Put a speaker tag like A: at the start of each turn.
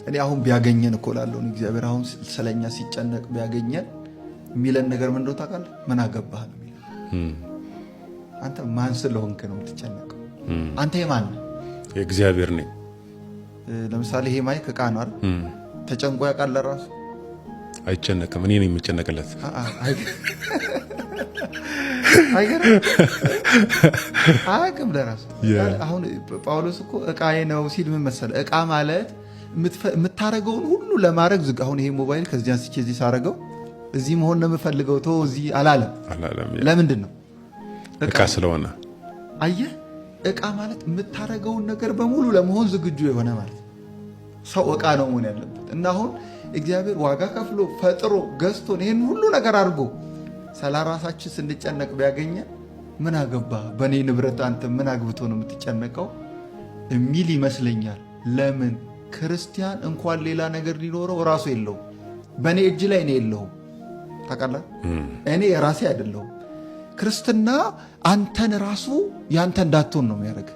A: እኔ አሁን ቢያገኘን እኮ እላለሁ፣ እግዚአብሔር አሁን ስለኛ ሲጨነቅ ቢያገኘን የሚለን ነገር ምን እንደሆነ ታውቃለህ? ምን አገባህ ነው የሚለን። አንተ ማን ስለሆንክ ነው የምትጨነቀው? አንተ የማን ነህ?
B: የእግዚአብሔር ነኝ።
A: ለምሳሌ ይሄ mic እቃ ነው አይደል? ተጨንቆ ያውቃል ለራሱ?
B: አይጨነቅም። እኔ ነኝ የምጨነቅለት።
A: አይገርም? አያውቅም ለራሱ። አሁን ጳውሎስ እኮ እቃዬ ነው ሲል ምን መሰለህ? እቃ ማለት የምታረገውን ሁሉ ለማድረግ ዝግ። አሁን ይሄ ሞባይል ከዚህ አንስቼ እዚህ ሳረገው እዚህ መሆን ነው የምፈልገው፣ ተወው እዚህ አላለም።
B: አላለም።
A: ለምንድን ነው?
B: እቃ ስለሆነ።
A: አየህ፣ እቃ ማለት የምታረገውን ነገር በሙሉ ለመሆን ዝግጁ የሆነ ማለት ነው። ሰው እቃ ነው መሆን ያለበት። እና አሁን እግዚአብሔር ዋጋ ከፍሎ ፈጥሮ ገዝቶን ይህን ሁሉ ነገር አድርጎ ስለ ራሳችን ስንጨነቅ ቢያገኘን ምን አገባ በእኔ ንብረት አንተ ምን አግብቶ ነው የምትጨነቀው የሚል ይመስለኛል። ለምን? ክርስቲያን እንኳን ሌላ ነገር ሊኖረው ራሱ የለውም። በእኔ እጅ ላይ እኔ የለሁም። ታውቃለህ፣ እኔ የራሴ አይደለሁም። ክርስትና አንተን ራሱ ያንተ እንዳትሆን ነው የሚያደርግ።